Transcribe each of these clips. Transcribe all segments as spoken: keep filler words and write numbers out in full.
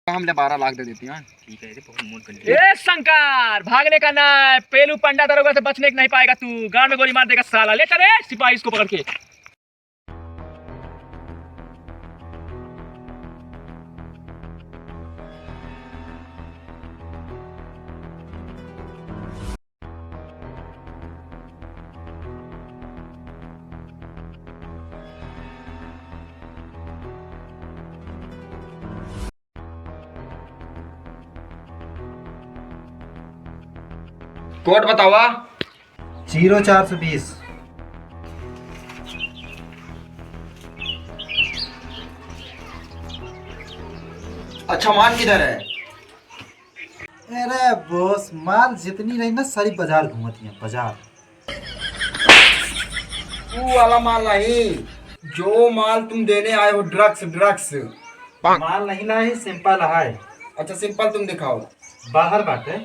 हम ले बारह लाख दे देती हैं। ठीक है, ये बहुत मोट कर लिया। ए शंकर, भागने का ना है, पेलू पंडा दरोगा से बचने नहीं पाएगा तू। गांड में गोली मार देगा साला। ले चल रे सिपाही इसको पकड़ के। कोड बतावा। ज़ीरो चार सौ बीस। अच्छा, माल किधर है? अरे बॉस, माल जितनी रही ना, सारी बाजार घूमत है, बाजार। वो वाला माल नहीं, जो माल तुम देने आए हो, ड्रग्स, ड्रग्स। माल नहीं लाए, सैंपल है। अच्छा, सैंपल तुम दिखाओ। बाहर बाटे।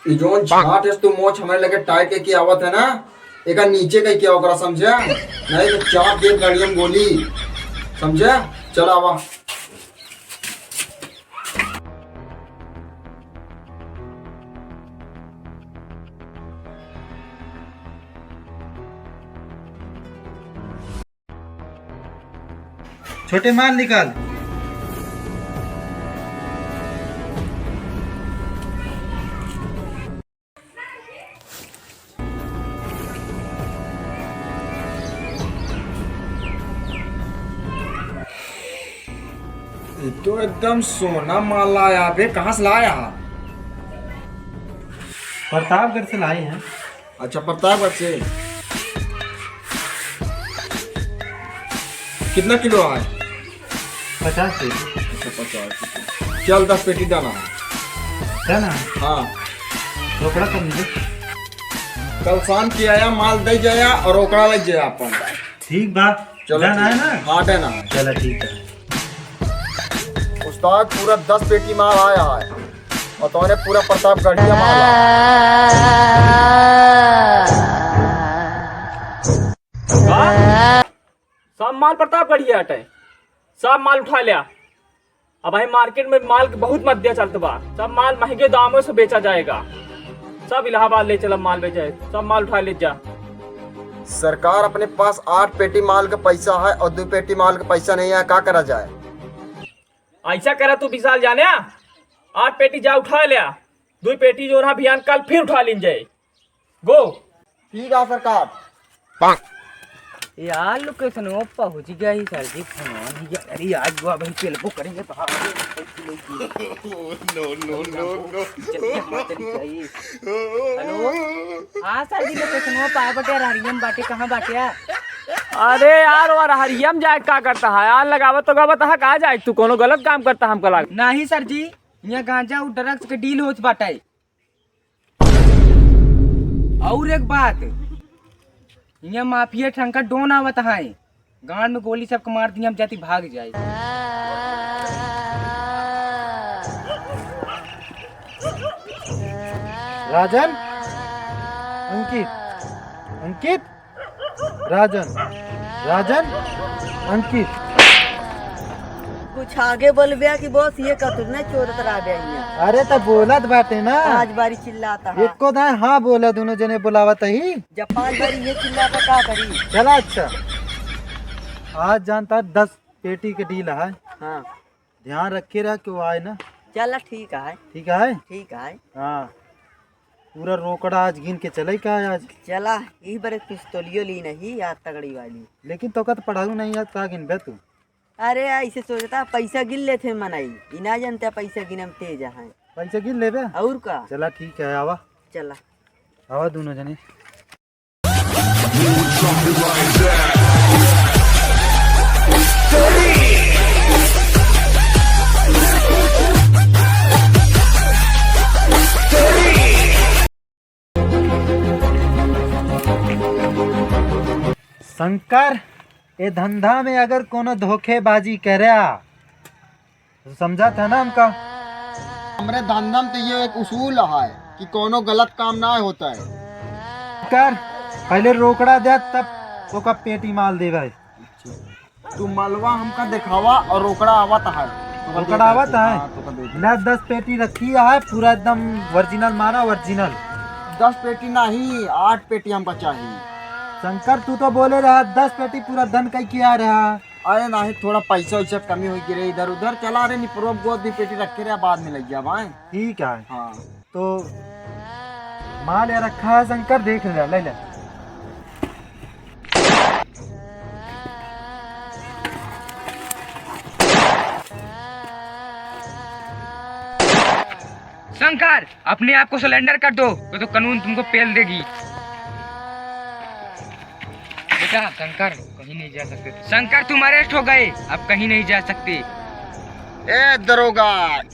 ई जौन छाट है, तू मोछ हमारे लगे टाइट के, के आवत है ना, एका नीचे कह के ओकरा, समझा? नहीं तो चाप दे गाड़िया में गोली, समझा? चला आवा। छोटे, माल निकाल। ये तो एकदम सोना माल लाया बे, कहाँ से लाया? प्रतापगढ़ से लाए हैं। अच्छा, प्रतापगढ़ से। कितना किलो है? पचास पेटी। अच्छा, पचास पेटी। चल, दस पेटी डाला है। है ना? हाँ। रोकड़ा कर दीजिए। कल शाम के आया, माल दे जाया और रोकड़ा ले जाया अपन। ठीक बा। चलो, डन ठीक। है ना? हाँ, डन है। चलो, ठीक है। उस्ताद, पूरा दस पेटी माल आया है और तोहरे पूरा प्रतापगढ़िया माल है। वाह! सब माल प्रतापगढ़िया हटे, सब माल उठा लिया। अब भाई, मार्केट में माल के बहुत मद्या चलत बा, सब माल महंगे दामों से बेचा जाएगा। सब इलाहाबाद ले चला माल बेचे, सब माल उठा ले जा। सरकार, अपने पास आठ पेटी माल का पैसा है और दो पेटी माल का पैसा नहीं है, का करा जाए? ऐसा करा तू विशाल जाने, आठ पेटी जा उठा ले, दो पेटी जो रहा बिहान कल फिर उठा लीन जाए। गो। ठीक है सरकार। यार, लोकेशनवा पहुँच गया ही सर जी, फोनवा नहीं गया। अरे, आज वो अभी तेलबो करेंगे तो हाँ। No, no, no, no। जल्दी हमारे तरीका ही। हेलो। हाँ सर जी, लोकेशनवा पाए बटे, अरहरिया में बाटे, कहाँ बाटे? अरे यार, वो अरहरिया में जाए का करता है? यार, लगावत तो गावत है, कहाँ जाए तू? कोनो गलत काम करता हमका लाग। नहीं सर जी, यहाँ गांजा और ड्रग्स के डील होत बाटे। और एक बात, यहाँ माफिया ठंका डॉन आवत है, गांड में गोली सबके मार दिया, हम जाती भाग जाए। राजन, अंकित, अंकित, राजन, राजन, अंकित। कुछ आगे बोलबे कि बॉस, ये कतुर नहीं चोरत रह गया हियाँ। अरे तो बोलत बाटे ना। पांच बारी चिल्लाता है। एको दाएं हाँ बोला, दोनों जने बुलावत ही। जब पांच बारी ये चिल्लाता का करी? चला अच्छा। आज जानता दस पेटी के डील है। हाँ। ध्यान रखे रहा कि वो आए ना। चला ठीक है। ठीक है? ठीक है। हाँ। पूरा रोकड़ा आज गिन के चले का आज? चला, ई बार एक पिस्तौलियो ली नहीं, यार तगड़ी वाली। लेकिन तो का तो पढ़ाऊ नहीं यार, का गिनबे तू? अरे ऐसे सोचता पैसा गिन लेते मनई, ई ना जानते पैसा गिने में तेज है। पैसा गिन लेबे? और का? चला ठीक है, आवा। चला। आवा दोनों जने। शंकर, ए धंधा में अगर कोनो धोखेबाजी करे, तो समझा था ना हमका? हमरे धंधा में तो ये एक उसूल है कि कोनो गलत काम ना होता है। कर, पहले रोकड़ा दे, तब ओका पेटी माल दे भाई। तू मलवा हमका दिखावा और रोकड़ा आवत है। तो कर दे पकड़ावत देते। है। हाँ, तो कर देते। ले, दस पेटी रखी है, पूरा एकदम ओरिजिनल मारा, ओरिजिनल। दस पेटी नहीं, आठ पेटी हमका चाहिए। शंकर, तू तो बोले रहा दस पेटी पूरा दन कई किया रहा। अरे नहीं, थोड़ा पैसा वैसा कमी होई गिरे इधर उधर। चला रे, निपरो गोद दी पेटी रखे रहे, बाद में ले गया भाई। ठीक है। हाँ। तो माल या रखा है शंकर, देख ले, ले ले। शंकर, अपने आप को सरेंडर कर दो, तो, तो कानून तुमको पेल देगी। बेटा शंकर, कहीं नहीं जा सकते। शंकर, तुम अरेस्ट हो गए, अब कहीं नहीं जा सकते। ए दरोगा,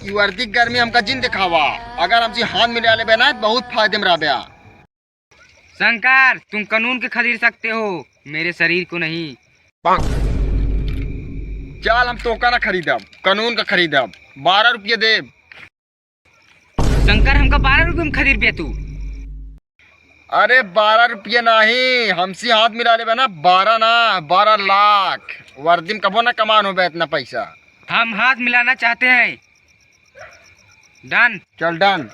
ई वर्दी गर्मी हमका जिन दिखावा। अगर हमसे हाथ मिला लेबे ना, बहुत फायदे में रहबे। शंकर, तुम कानून के खरीद सकते हो, मेरे शरीर को नहीं। चल, हम तोका ना खरीदब, कानून का खरीदब। बारह रुपये देब। शंकर, हमका बारह रुपये में खरीद बे तू। अरे, बारह रुपये नहीं, हमसे हाथ मिला लेबे ना, बारह ना, बारह लाख। वर्दी में कबो ना कमान होबे इतना पैसा। हम हाथ मिलाना चाहते हैं। डन। चल, डन।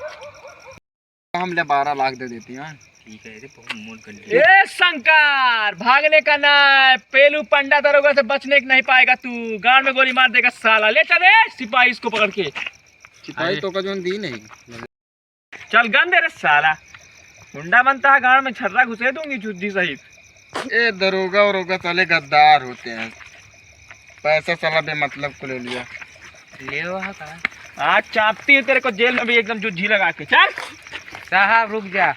हम ले बारह लाख दे देती हैं। ठीक है रे, बहुत मोल कर लिया। ए शंकर, भागने का ना है, पेलू पंडा दरोगा से बचने नहीं पाएगा तू। गांड में गोली मार देगा साला। ले चल रे सिपाही, इसको पकड़ के। सिपाही अरे। तो का जोन दी नहीं। चल गन दे रे साला, गुंडा बनता है, गांड में छर्रा घुसे दूंगी जुद्दी सहित। ए दरोगा वरोगा साले गद्दार होते हैं, पैसा साला बेमतलब को ले लिया। ले वहाँ का। आज चापती है तेरे को जेल में भी एकदम जुज्जी लगा के। चल। साहब रुक जा,